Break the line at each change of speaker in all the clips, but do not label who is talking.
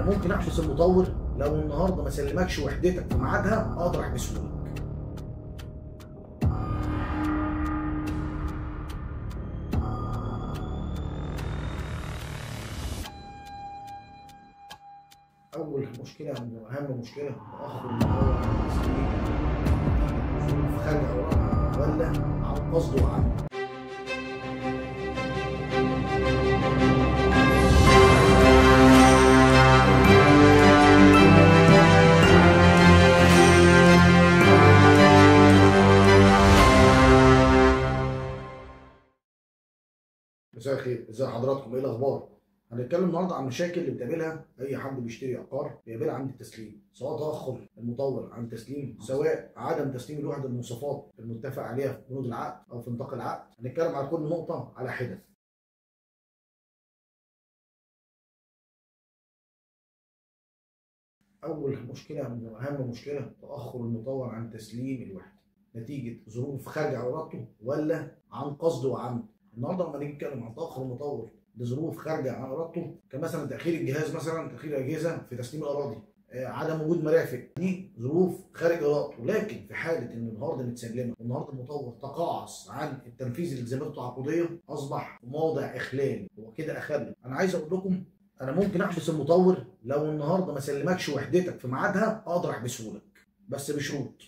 ممكن احبس المطور لو النهارده ما سلمكش وحدتك في ميعادها، اقدر احبسه لك. اول مشكلة واهم مشكلة تاخر المطور عن التسليم ظروف خارج اوراقه ولا عن قصده وعمده. مساء الخير، ازي حضراتكم؟ ايه الاخبار؟ هنتكلم النهارده عن المشاكل اللي بتقابلها اي حد بيشتري عقار بيقابلها عند التسليم، سواء تاخر المطور عن التسليم، سواء عدم تسليم الوحدة المواصفات المتفق عليها في بنود العقد او في نطاق العقد. هنتكلم على كل نقطة على حده. اول مشكلة واهم مشكلة تاخر المطور عن تسليم الوحدة نتيجة ظروف خارجه عن ارادته ولا عن قصده وعمد. النهارده لما نيجي نتكلم عن تاخر المطور لظروف خارجه عن ارادته، كمثلا تاخير الجهاز، مثلا تاخير الاجهزة في تسليم الاراضي، عدم وجود مرافق، دي ظروف خارج ارادته. لكن في حاله ان النهارده متسلمه والنهارده المطور تقاعس عن التنفيذ الالتزامات التعاقديه، اصبح موضع اخلال، هو كده اخل. انا عايز اقول لكم انا ممكن احبس المطور لو النهارده ما سلمكش وحدتك في ميعادها، اقدر احبسه لك بس بشروط.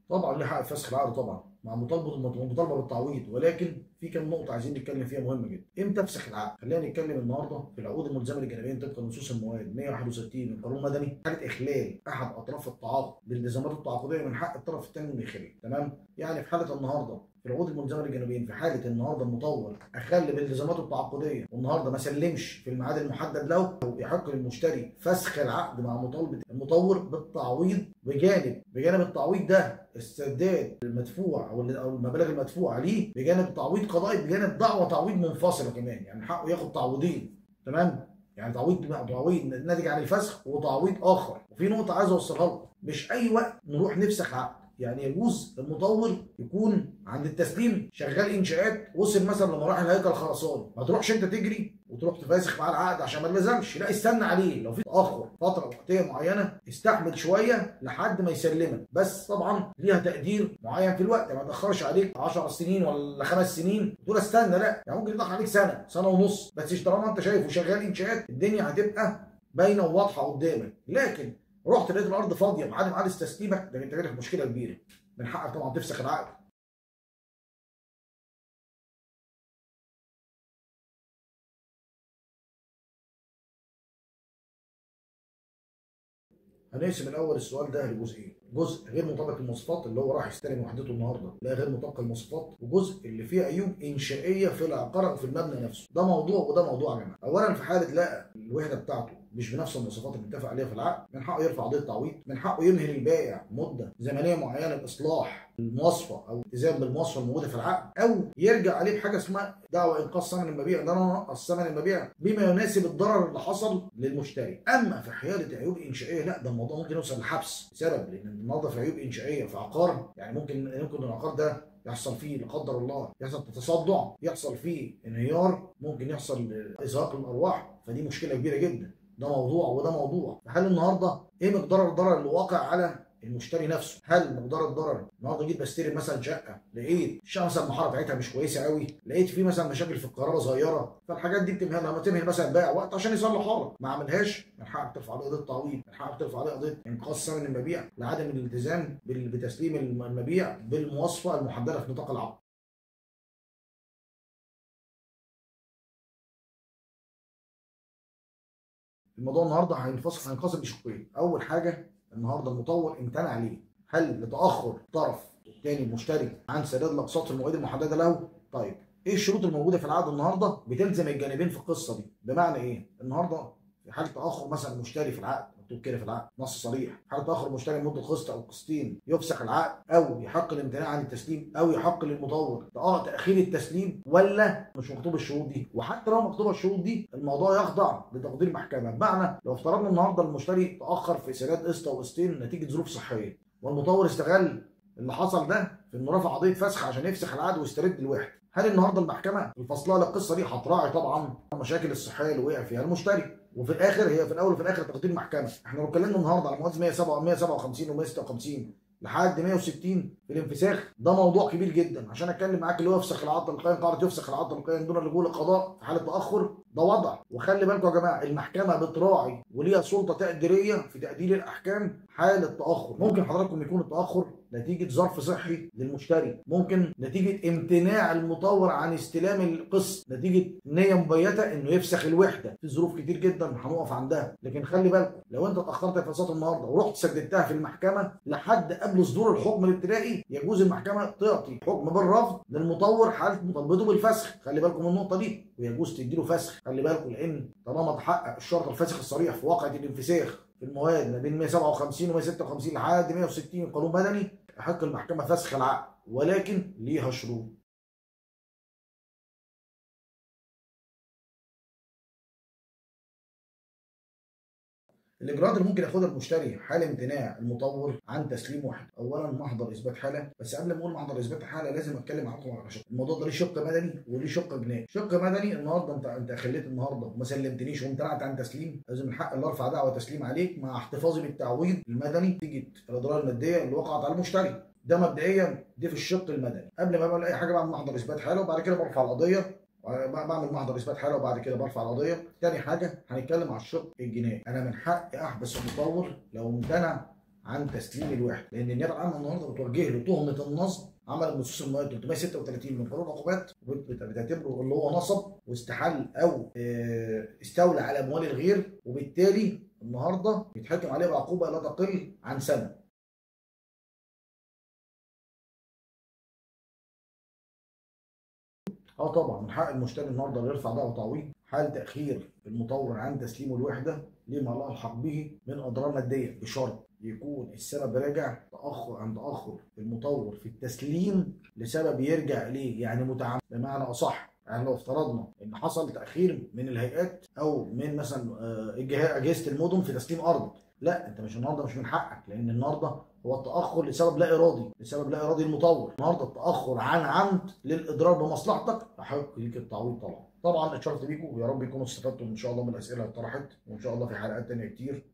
طبعا ليه حق فسخ العقد طبعا مع مطالبه بالتعويض، ولكن في كام نقطة عايزين نتكلم فيها مهمة جدا. امتى افسخ العقد؟ خلينا نتكلم النهارده في العقود الملزمه للجانبين طبقا لنصوص المواد 161 من قانون مدني. حاله اخلال احد اطراف التعاقد بالالتزامات التعاقديه من حق الطرف الثاني انه يخل، تمام؟ يعني في حاله النهارده في العقود الملزمه للجانبين، في حاله النهارده المطور اخل بالالتزامات التعاقديه والنهارده ما سلمش في الميعاد المحدد له، يحق للمشتري فسخ العقد مع مطالبه المطور بالتعويض، بجانب التعويض ده السداد المدفوع او المبالغ المدفوعه ليه، بجانب تعويض قضائي، بجانب دعوه تعويض منفصلة كمان، يعني حقه ياخد تعويضين، تمام؟ يعني تعويض ناتج عن الفسخ وتعويض اخر. وفي نقطة عايز اوصلها لكم، مش اي وقت نروح نفسخ عقد. يعني يجوز المطور يكون عند التسليم شغال انشاءات، وصل مثلا لمراحل هيكل خرساني، ما تروحش انت تجري وتروح تفاسخ معاه العقد عشان ما تلزمش، لا استنى عليه. لو في تاخر فترة وقتية معينة استحمل شوية لحد ما يسلمك، بس طبعا ليها تقدير معين في الوقت، يعني ما تاخرش عليك 10 سنين ولا 5 سنين وتقول استنى، لا يعني ممكن يتاخر عليك سنة، سنة ونص، بس طالما انت شايفه شغال انشاءات الدنيا هتبقى باينة وواضحة قدامك. لكن رحت لقيت الارض فاضية بعد ميعاد تسليمك، ده انت كده في مشكلة كبيرة، من حقك طبعا تفسخ العقد. هنقسم الاول السؤال ده لجزئين، جزء غير مطابق للمواصفات اللي هو راح يستلم وحدته النهارده لا غير مطابق للمواصفات، وجزء اللي فيه عيوب انشائيه في العقار او في المبنى نفسه. ده موضوع وده موضوع يا جماعة. اولا في حاله لقى الوحدة بتاعته مش بنفس المواصفات اللي اتفق عليها في العقد، من حقه يرفع قضية تعويض، من حقه يمهل البائع مده زمنية معينة لاصلاح المواصفه او الالتزام بالمواصفه الموجودة في العقد، او يرجع عليه بحاجة اسمها دعوى انقاص ثمن المبيع، ده انا انقص ثمن المبيع بما يناسب الضرر اللي حصل للمشتري. اما في حاله عيوب انشائيه لا، ده الموضوع ممكن يوصل للحبس بسبب، لان النهارده في عيوب انشائيه في عقار، يعني ممكن العقار ده يحصل فيه لا قدر الله يحصل تصدع، يحصل فيه انهيار، ممكن يحصل ازهاق للارواح، فدي مشكلة كبيرة جدا. ده موضوع وده موضوع. فهل النهارده ايه مقدار الضرر اللي واقع على المشتري نفسه؟ هل مقدار الضرر النهارده جيت بشتري مثلا شقه، لقيت الشقة مثلا المحاره بتاعتها مش كويسة قوي، لقيت فيه مثلا مشاكل في الكهرباء صغيرة، فالحاجات دي بتمهل لما تمهل مثلا بائع وقت عشان يصلحها لك، ما عملهاش من حقك ترفع عليه قضية تعويض، من حقك ترفع عليه قضية انقاص ثمن المبيع لعدم الالتزام بتسليم المبيع بالمواصفه المحددة في نطاق العقد. الموضوع النهارده هينقسم لشقين. اول حاجة النهارده المطور امتنع ليه؟ هل لتاخر طرف الثاني المشتري عن سداد الاقساط في المواعيد المحددة له؟ طيب ايه الشروط الموجودة في العقد النهارده بتلزم الجانبين في القصة دي؟ بمعنى ايه؟ النهارده في حاله تاخر مثلا المشتري في العقد، مكتوب كده في العقد نص صريح، حاله تاخر المشتري لمدة قسط او قسطين يفسخ العقد، او يحق الامتناع عن التسليم، او يحق للمطور تاخير التسليم، ولا مش مكتوب الشروط دي؟ وحتى لو مكتوبة الشروط دي الموضوع يخضع لتقدير محكمة. بمعنى لو افترضنا النهارده المشتري تاخر في سداد قسط او قسطين نتيجة ظروف صحية، والمطور استغل اللي حصل ده في انه رفع قضية فسخ عشان يفسخ العقد ويسترد الوحدة، هل النهارده المحكمة الفصلها للقصة دي هتراعي طبعا المشاكل الصحية اللي وقع فيها المشتري، وفي الاخر هي في الاول وفي الاخر تقدير محكمة. احنا لو اتكلمنا النهارده على مواد 157 و156 لحد 160 في الانفساخ، ده موضوع كبير جدا عشان اتكلم معاك اللي هو يفسخ العقد تلقائيا، قاعدة يفسخ العقد تلقائيا دون اللجوء للقضاء في حاله تاخر، ده وضع. وخلي بالكم يا جماعة المحكمة بتراعي وليها سلطة تقديرية في تقدير الاحكام حاله تاخر. ممكن حضراتكم يكون التاخر نتيجة ظرف صحي للمشتري، ممكن نتيجة امتناع المطور عن استلام القسط، نتيجة نيه مبيته انه يفسخ الوحدة، في ظروف كتير جدا هنقف عندها. لكن خلي بالكم لو انت اتاخرت في اقساط النهارده ورحت سددتها في المحكمة لحد قبل صدور الحكم الابتدائي، يجوز المحكمة تعطي حكم بالرفض للمطور حاله مطالبته بالفسخ. خلي بالكم من النقطة دي، ويجوز تديله فسخ. خلي بالكم لان طالما تحقق الشرط الفاسخ الصريح في واقعه الانفساخ في المواد ما بين 157 و 156 لحد 160 قانون مدني، يحق المحكمة فسخ العقد، ولكن ليها شروط. الاجراءات اللي ممكن ياخدها المشتري حال امتناع المطور عن تسليم وحده، اولا محضر اثبات حاله. بس قبل ما اقول محضر اثبات حاله لازم اتكلم معاكم على شق. الموضوع ده ليه شق مدني وليه شق جنائي. شق مدني النهارده انت خليت النهارده وما سلمتنيش وامتنعت عن تسليم، لازم الحق اللي ارفع دعوى تسليم عليك مع احتفاظي بالتعويض المدني نتيجة الاضرار المادية اللي وقعت على المشتري. ده مبدئيا دي في الشق المدني. قبل ما بعمل اي حاجة بعمل محضر اثبات حاله، وبعد كده برفع القضية، بعمل محضر اثبات حاله وبعد كده برفع القضية. تاني حاجة هنتكلم على الشق الجنائي. انا من حقي احبس المطور لو امتنع عن تسليم الوحدة، لان النيابة العامة النهارده بتوجه له تهمه النصب عمل بنصوص المواد 336 من قانون العقوبات، بتعتبره اللي هو نصب واستحل او استولى على اموال الغير، وبالتالي النهارده بيتحكم عليه بعقوبة لا تقل عن سنة. طبعا من حق المشتري النهارده اللي يرفع دعوى تعويض حال تاخير المطور عن تسليمه الوحدة لما لا الحق به من اضرار مادية، بشرط يكون السبب راجع تاخر عن تاخر المطور في التسليم لسبب يرجع اليه، يعني متعمد. بمعنى اصح، يعني لو افترضنا ان حصل تاخير من الهيئات او من مثلا اجهزة المدن في تسليم ارض، لا انت مش النهارده مش من حقك، لان النهارده هو التاخر لسبب لا ارادي، لسبب لا ارادي المطور. النهارده التاخر عن عمد للاضرار بمصلحتك يحق ليك التعويض طبعا. طبعا اتشرفت بيكم، ويا رب يكونوا استفدتوا ان شاء الله من الاسئلة اللي اتطرحت، وان شاء الله في حلقات ثانية كتير.